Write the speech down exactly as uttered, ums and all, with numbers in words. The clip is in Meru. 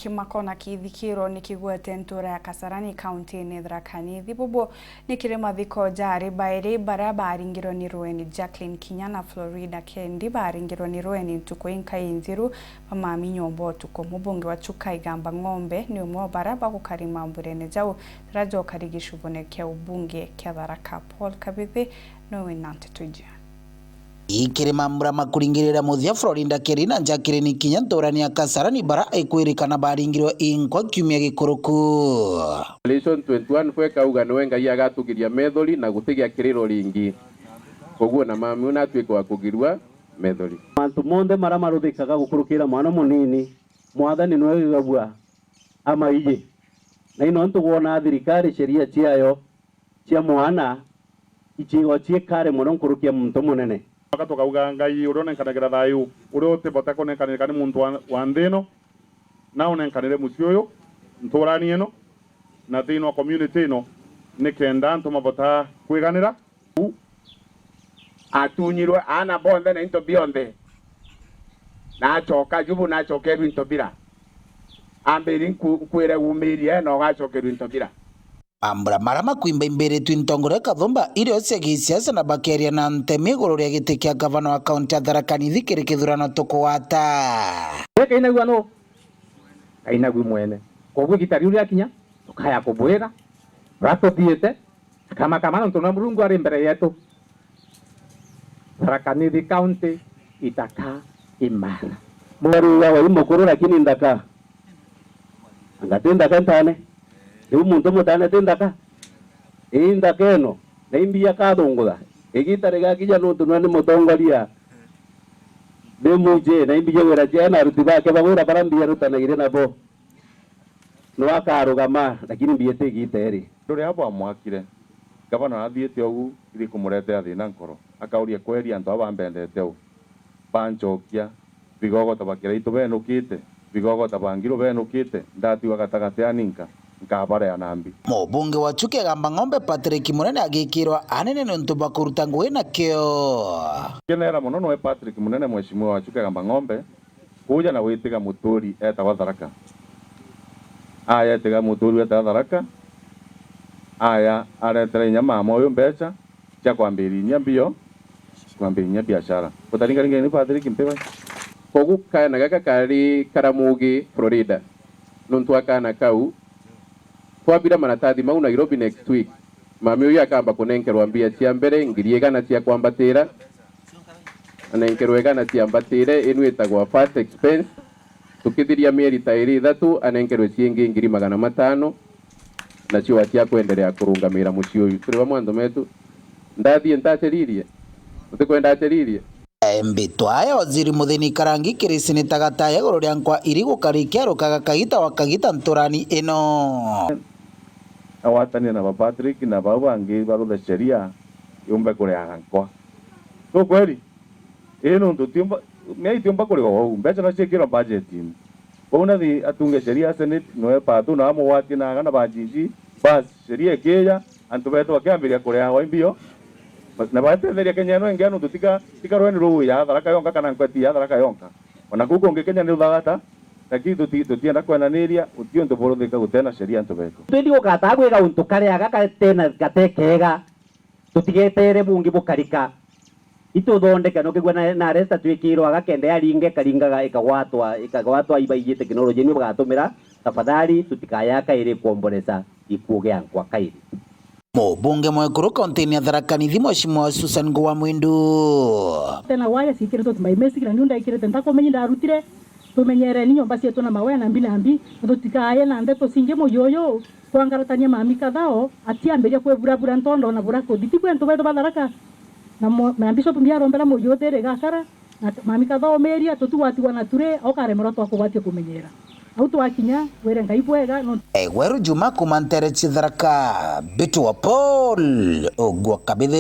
Kimako na kithikiro ni kigwete ntura ya Kasarani, kaunti-ini Tharaka Nithi. Bubu ni kiri mathiko ja ari bairi baria baringirwe ni rweni, Jacqueline Kinya na Florida Kendi baringirwe ni rweni ntuku inkai nthiru ba mami nyomba utuku. Mubunge wa Chuka Igamba Ng'ombe ni umwe wa baria bagukari mambwirene jau, riria jokari gicubune kia ubunge kia Tharaka. Paul Kabithi niwe wina nteto iji. Ikiri mambura makuringirira muthia, Florinda Keri na Jacqueline Kinya nturani ya Kasarani, bara ikwirikana baringirwe inkwa kiumia gikuruku. Revelation twenty-one four ikauga, "Niwe Ngai agatugiria methori na gutigia kiriro ringi." Koguo na mami una atuike wa kugirua methori. Mantu monthe maria maruthikaga gukurukira mwana munini, Mwathani niwe wigagua amaiji. Na ino ntu gwona thirikari sheria ciayo cia mwana icigo ciikare mono nkuruki ya muntu munene. Aka tukauga, Ngai uria unenkanagira thayu, uria utibota kunenkanirika ni muntu wa, wa nthi ino, na unenkanire mucii uyu, nturani ino, na thiini wa community ino, nikenda antu mabota kwiganira. Atunyirwe aana bonthe na into bionthe, na acoka jubu na acokerwe into bira. Ambiri nku-, nkwire umirie na ugacokerwe into bira. Mambura mara makwimbaimbiritwe ntongoria Kathumba irio cia gisiasa na bakeria na ntemi iguru ria giti kia gavana wa kaunti ya Tharaka Nithi kiri kithurano tukugwata. Gwe Ngai naigua nu? Ngai naigua mwene. Koguo igita riu riakinya, tukaya kubwiga, uria tuthiite, akamakama nontu na Murungu ari mbere yetu. Tharaka Nithi County itakaa imara. Mwaru wa wai mukuru lakini nthaka. Anga ti nthaka ntane? Riu muntu mutane ti nthaka? Ii nthaka ino, na imbia kathungutha. Igita rigakinya nontu nwe ni mutongoria. Ndi muje, na imbije wira ciana aruti bake bagwira bara mbia rutanagiria nabo. No akarugama, lakini mbia ti igita iri. Riria bwamwakire, gavana athiite uu, ithi kumuretera thina nkoro, akauria, "Kweri antu aba bambendete uu? Bancokia bigogota ba kiraitu benukite, bigogota ba ngiru benukite, ndatigwa gatagati ya ninka, nkabarea na mbi." Mubunge wa Chuka Igamba Ng'ombe Patrick Munene agikirwa anene niuntu bwa kuruta ngugi na kio. Ngenera mono noe Patrick Munene, mheshimiwa wa Chuka Igamba Ng'ombe, kuja na gwitiga muturi etagwa Tharaka. Aya etiga muturi etagwa Tharaka. Aya aretera inya mama uyu mbeca cia kwambiriria inya mbio, kwambiriria inya biashara. Gutaringaringa ni Patrick Mpibai. Kogu kaana gaka kari Karamogi, Florida. Nontu wa kaana kau, twabira maratathi mau Nairobi next week. Mami uyu akamba kunenkerwa mbia cia mbere ngiri igana cia kwambatira, anenkerwe igana ciambatire, inu itagwa first expense. Tukithiria mieri ta iri ithatu, anenkerwe ciingi ngiri magana matano, nacio wa cia kwenderea kurungamira mucii uyu. Turi bamwe antu metu, ndathie ntaceririe? Utikwenda aceririe? Mbitwa ya Waziri Muthini Karangi kiri Seneta Gataya iguru ria nkwa iri gukarikia rukaga kagita gwa kagita nturani ino. Agwatania na ba Patrick na bau bangi baruthe sheria yumbe kuriaga nkwa. Tu kweli? Ii nuntu tiumba, mia itiumba kurigwa uu, mbeca no ciikirwa budgetini. Kwou nathi atunge sheria Senate, noe Patu na amugwatie na aga na ba G G, basi, sheria ikiija, antu betu bakiambiria kuriawa imbio. Na batetheria Kenya ino ingi, nuntu tika, tika rweni ruu ya Tharaka yonka kana nkweti ya Tharaka yonka. Ona kuu kungi Kenya ni ruthagata, lakini tuti-, tutienda kwenaniria, guti untu buruthika gutena sheria antu betu. Twindi gukataa gwika untu karia gaka tena gatekega. Tutigetere bungi bukarika. Ituthondeke, nukigua na, na resta twikirwa aga kende aringe, karingaga, ikagwatwa, ikagwatwa iba iji teknoloji ni bagatumira, tafadhali tutikaya kairi kuombolesa gikuo gia nkwa kairi. Mubunge mwekuru kauntini ya Tharaka Nithi, Mheshimiwa Susan Nguwa Mwindu. Tena waya cikiritwe tumai mesi kila niu ndaikirite ntakumenyi ndarutire. Tumenyereni nyomba cietu na mawe na mbi na mbi, na tutikaye na ndeto cingi muyo uyu kwangaratania Mami Kathao atiambiria kwiburabura ntondo na burakuthi. Ti kwentu betu ba Tharaka. Na mo-, na Bishop mbia arombera muyo uthiri gakara, na Mami Kathao miria tutigwatigwa na turi, ukaremerwa twakugwatia kumenyera. Au twakinya, wire Ngai bwega, no. Egweru Juma kuma ntere cia Tharaka, Bitu wa Paul, Ogwa Kabithi.